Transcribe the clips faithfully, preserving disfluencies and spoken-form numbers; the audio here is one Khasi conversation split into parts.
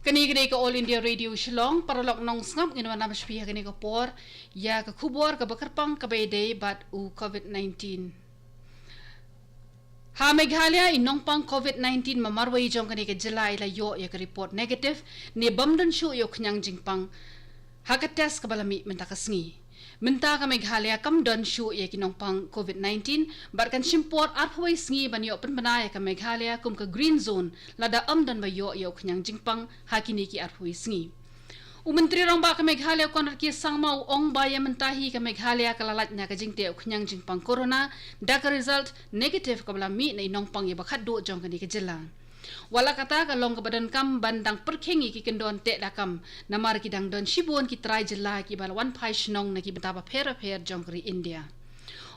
Kane ka dei ka All India Radio Shillong, paralok nongsngap, ngin wanrah shaphrang ha kane ka por ïa ka khubor kaba kyrpang kaba ïadei bad u covid nineteen. Ha Meghalaya, i nongpang covid nineteen ba marwei jong kane ka jylla i la ïoh ïa ka report negative ne bym don shuh ïa u khñiang jingpang ha ka test kaba la mih mynta ka sngi. Mynta ka Meghalaya kam don shuh ïa ki nongpang covid nineteen bad kan shim por arphew wei sngi ban ïoh pynbna ïa ka Meghalaya kum ka green zone lada ym don ba ïoh ïa u khñiang jingpang ha kine ki arphew wei sngi. U Myntri Rangbah ka Meghalaya Conrad K Sangma u ong ba ïa mynta hi ka Meghalaya ka la lait na ka jingteh u khñiang jingpang corona da ka result negative kaba la mih na i nongpang ïa ba khatduh jong kane ka jylla. Wat la katta, ka long kaba donkam ban dang pyrkhing ïa ki kyndon teh da kam, namar ki dang don shibun ki trai jylla kiba la wan phai shnong na ki bynta bapher bapher jong ka ri India.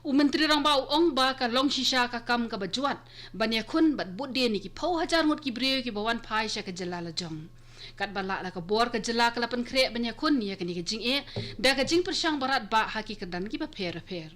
U Myntri Rangbah u ong ba ka long shisha ka kam kaba jwat ban ïakhun bad bud dien ïa ki phew hajar ngut ki briew kiba wan phai sha ka jylla lajong. Katba lah da ka bor, ka jylla ka la pynkhreh ban ïakhun ïa kane ka jingeh da ka jingpyrshang barat bah ha ki kyrdan kiba pher bapher.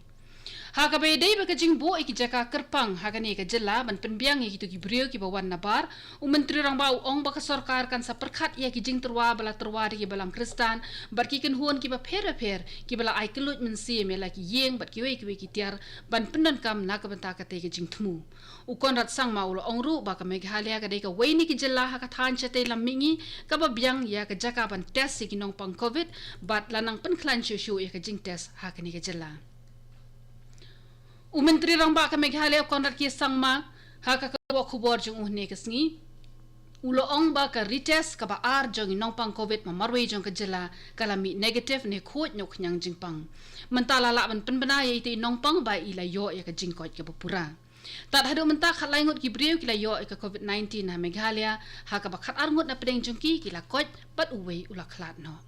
Ha kaba ïadei bad ka jingbuh ïa ki jaka kyrpang ha kane ka jylla ban pynbiang ïa kito ki briew kiba wan nabar, u Myntri Rangbah u ong ba ka sorkar kan sa pyrkhat ïa ki jingtyrwa ba la tyrwa da ki balang Khristan bad ki kynhun kiba pher bapher kiba la ai kylluid mynsiem ïa la ki ïing bad kiwei kiwei ki tiar ban pyndonkam na ka bynta katei ka jingthmu. U Conrad Sangma u la ong ruh ba ka Meghalaya ka dei kawei na ki jylla ha ka thaiñ shatei lam mihngi kaba biang ïa ka jaka ban test ïa ki nongpang covid bad la nang pynkhlaiñ shuh shuh ïa ka jingtest ha kane ka jylla. U Myntri Rangbah ka Meghalaya u Conrad K Sangma ha ka kyrwoh khubor jong u hynne ka sngi u la ong ba ka retest kaba ar jong i nongpang covid ba marwei jong ka jylla ka la mih negative ne khuid na u khñiang jingpang. Mynta la lah ban pynbna ïa ita i nongpang ba i la ïoh ïa ka jingkoit kaba pura. Tad haduh mynta khatlai ngut ki briew ki la ïoh ïa ka covid nineteen ha Meghalaya, ha kaba khatar ngut na pdeng jong ki ki la koit bad uwei u la khlad noh.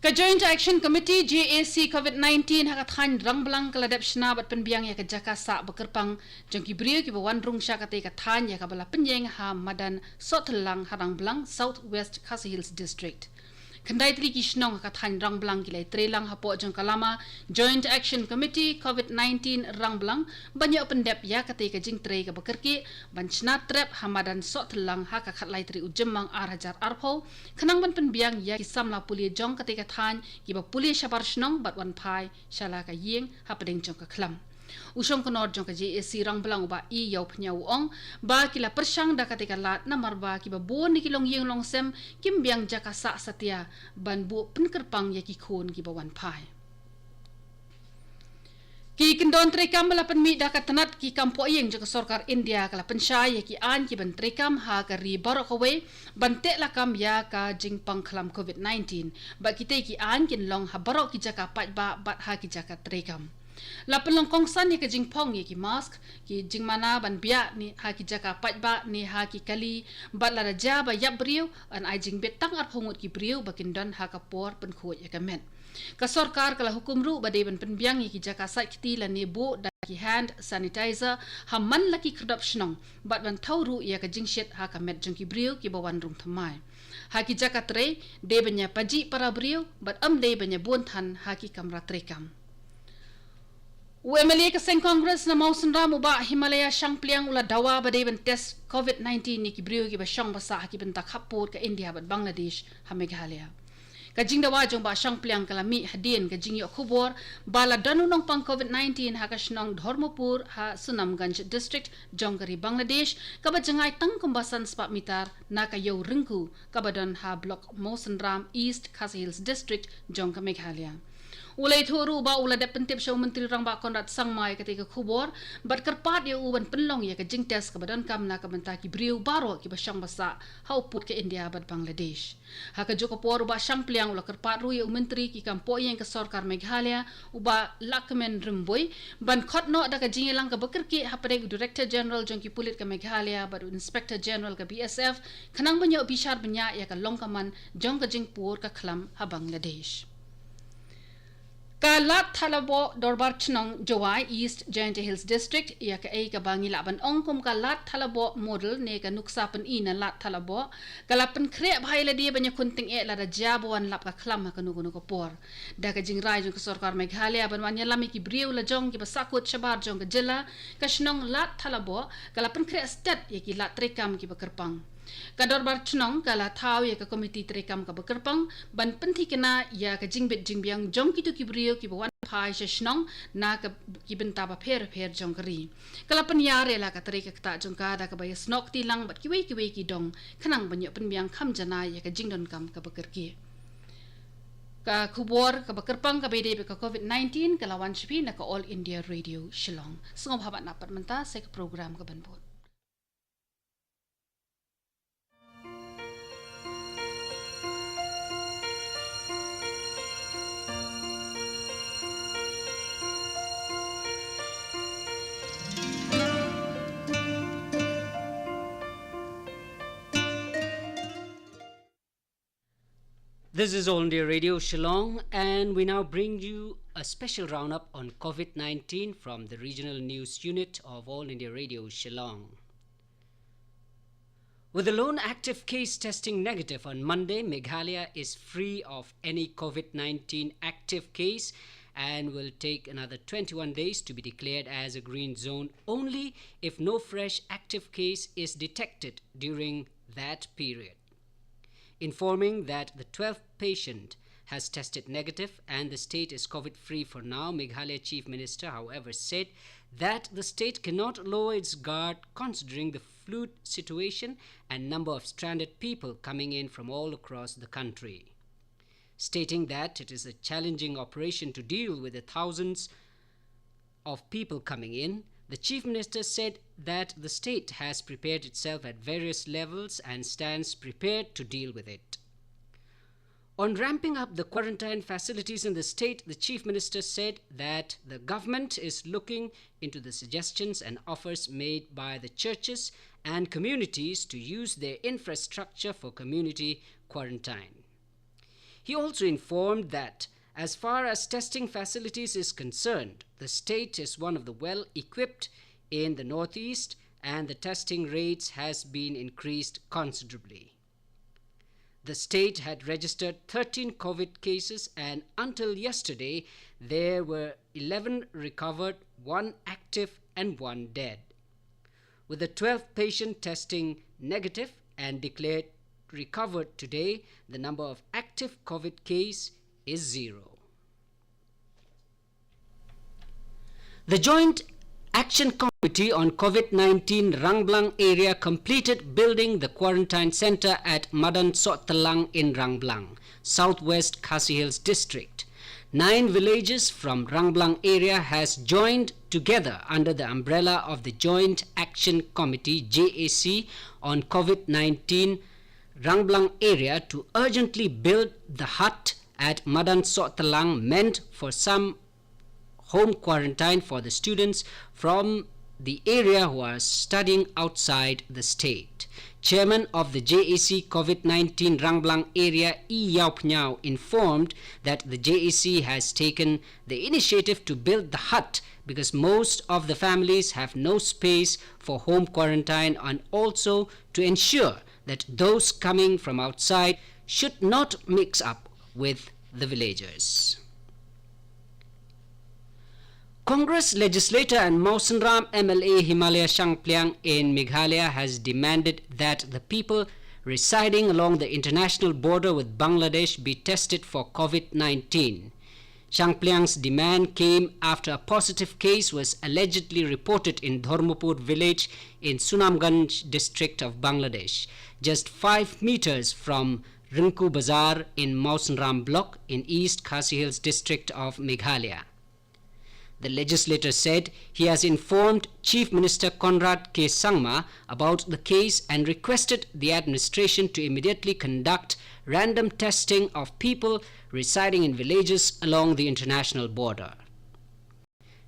Ka Joint Action Committee, J A C, covid nineteen ha ka thaiñ Rangblang ka la dep shna bad pynbiang ïa ka jaka sah ba kyrpang jong ki briew kiba wan rung sha katei ka thaiñ, ïa kaba la pynïeng ha madan Sohtyllang ha Rangblang, South West Khasi Hills District. Khyndai tylli ki shnong ha ka thaiñ Rangblang ki la ïatreilang hapoh jong ka lama Joint Action Committee covid nineteen Rangblang ban ïoh pyndep ïa katei ka jingtrei kaba kyrkieh ban shna trep ha madan Sohtyllang ha ka khatlai tarik u Jymmang ar hajar arphew, khnang ban pynbiang ïa ki samla pule jong katei ka thaiñ kiba pule shabar shnong bad wan phai sha la ka ïing hapdeng jong ka khlam. U shongknor jong ka J A C Rangblang u Bah E Ïawphnia u ong ba ki la pyrshang da katei ka lad namar ba kiba bun na ki longïing longsem kim biang jaka sah satia ban buh pynkyrpang ïa ki khun kiba wan phai. Ki kyndon treikam ba la pynmih da ka tnat ki kam pohïing jong ka sorkar India ka la pynshai ïa ki aiñ kiban treikam ha ka ri baroh kawei ban teh lakam ïa ka jingpang khlam covid nineteen. Bad kitei ki aiñ kin long ha baroh ki jaka paidbah bad ha ki jaka treikam. La pynlong kongsan ïa ka jingphong ïa ki mask, ki jingmana ban biah ne ha ki jaka paidbah ne ha ki kali, bad lada jia ba ïap briew, yn ai jingbit tang arphew ngut ki briew ba kin don ha ka por pynkhuid ïa ka met. Ka sorkar ka la hukum ruh ba dei ban pynbiang ïa ki jaka sait kti lane buh da ki hand sanitizer ha man la ki khyrdop shnong, bad ban thew ruh ïa ka jingshit ha ka met jong ki briew kiba wan rung thymmai. Ha ki jaka trei, dei ban ïa pajih para briew, bad ym dei ban ïa bun than ha ki kamra treikam. U M L A ka seng Congress na Mawsynram u Bah Himalaya Shangpliang u la dawa ba dei ban test covid nineteen ïa ki briew kiba shong ba sah ha ki bynta khappud ka India bad Bangladesh ha Meghalaya. Ka jingdawa jong Bah Shangpliang ka la mih hadien ka jingïoh khubor ba la don u nongpang covid nineteen ha ka shnong Dharmapur ha Sunamganj District jong ka ri Bangladesh, kaba jngai tang kumba san spah mitar na ka ïew Ringku kaba don ha Block Mawsynram, East Khasi Hills District jong ka Meghalaya. U la ïathuh ruh ba u la dep pyntip sha u Myntri Rangbah Conrad Sangma ïa katei ka khubor bad kyrpad ïa u ban pynlong ïa ka jingtest kaba donkam na ka bynta ki briew baroh kiba shong ba sah ha u pud ka India bad Bangladesh. Ha kajuh ka por u Bah Shangpliang u la kyrpad ruh ïa u Myntri ki kam pohïing ka sorkar Meghalaya, u Bah Lahkmen Rymbui, ban khot noh da ka jingïalang kaba kyrkieh hapdeng u Director General jong ki pulit ka Meghalaya bad u Inspector General ka B S F, khnang ban ïoh bishar bniah ïa ka long ka man jong ka jingpur ka khlam ha Bangladesh. Ka Lad Thadlaboh Dorbar Chnong Jowai, East Jaintia Hills District, ïa kaei kaba ngi lah ban ong kum ka Lad Thadlaboh Model ne ka nuksa pyni na Lad Thadlaboh, ka la pynkhreh bha ïa lade ban ïakhun tyngeh lada jia ba wan lap ka khlam ha kano kano ka por. Da ka jingrai jong ka sorkar Meghalaya ban wan ïalam ïa ki briew lajong kiba sahkut shabar jong ka jylla, ka shnong Lad Thadlaboh ka la pynkhreh stet ïa ki lad treikam kiba kyrpang. Ka Dorbar Chnong ka la thaw ïa ka komiti treikam kaba kyrpang ban pynthikna ïa ka jingbit jingbiang jong kito ki briew kiba wan phai sha shnong na ka ki bynta bapher bapher jong ka ri. Ka la pynïar ïa la ka trei ka ktah jong ka da kaba ïasnoh kti lang bad kiwei kiwei ki dong khnang ban ïoh pynbiang kham janai ïa ka jingdonkam kaba kyrkieh. Ka khubor kaba kyrpang kaba ïadei bad ka covid nineteen ka la wan sha phi na ka All India Radio Shillong. Sngewbha ban ap pat mynta sa ka program kaban bud. This is All India Radio Shillong, and we now bring you a special roundup on covid nineteen from the regional news unit of All India Radio Shillong. With a lone active case testing negative on Monday, Meghalaya is free of any covid nineteen active case and will take another twenty-one days to be declared as a green zone only if no fresh active case is detected during that period. Informing that the twelfth patient has tested negative and the state is covid free for now, Meghalaya Chief Minister, however, said that the state cannot lower its guard considering the fluid situation and number of stranded people coming in from all across the country. Stating that it is a challenging operation to deal with the thousands of people coming in, the Chief Minister said that the state has prepared itself at various levels and stands prepared to deal with it. On ramping up the quarantine facilities in the state, the Chief Minister said that the government is looking into the suggestions and offers made by the churches and communities to use their infrastructure for community quarantine. He also informed that, as far as testing facilities is concerned, the state is one of the well equipped in the Northeast and the testing rates has been increased considerably. The state had registered thirteen covid cases, and until yesterday, there were eleven recovered, one active, and one dead. With the twelfth patient testing negative and declared recovered today, the number of active covid case is zero. The Joint Action Committee on covid nineteen Rangblang area completed building the quarantine center at Madan Sohtlang in Rangblang, Southwest Khasi Hills District. Nine villages from Rangblang area has joined together under the umbrella of the Joint Action Committee, J A C, on covid nineteen Rangblang area to urgently build the hut at Madan Sohtlang meant for some home quarantine for the students from the area who are studying outside the state. Chairman of the J A C covid nineteen Rangblang area, E Yaw Pnyao, informed that the J A C has taken the initiative to build the hut because most of the families have no space for home quarantine, and also to ensure that those coming from outside should not mix up with the villagers. Congress legislator and Mawsynram M L A Himalaya Shangpliang in Meghalaya has demanded that the people residing along the international border with Bangladesh be tested for covid nineteen. Shangpliang's demand came after a positive case was allegedly reported in Dharmapur village in Sunamganj district of Bangladesh, just five meters from Rinku Bazar in Mawsynram block in East Khasi Hills district of Meghalaya. The legislator said he has informed Chief Minister Conrad K Sangma about the case and requested the administration to immediately conduct random testing of people residing in villages along the international border.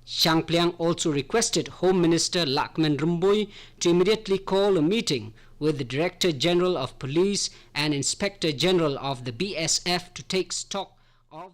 Shangpliang also requested Home Minister Lahkmen Rymbui to immediately call a meeting with the Director General of Police and Inspector General of the B S F to take stock of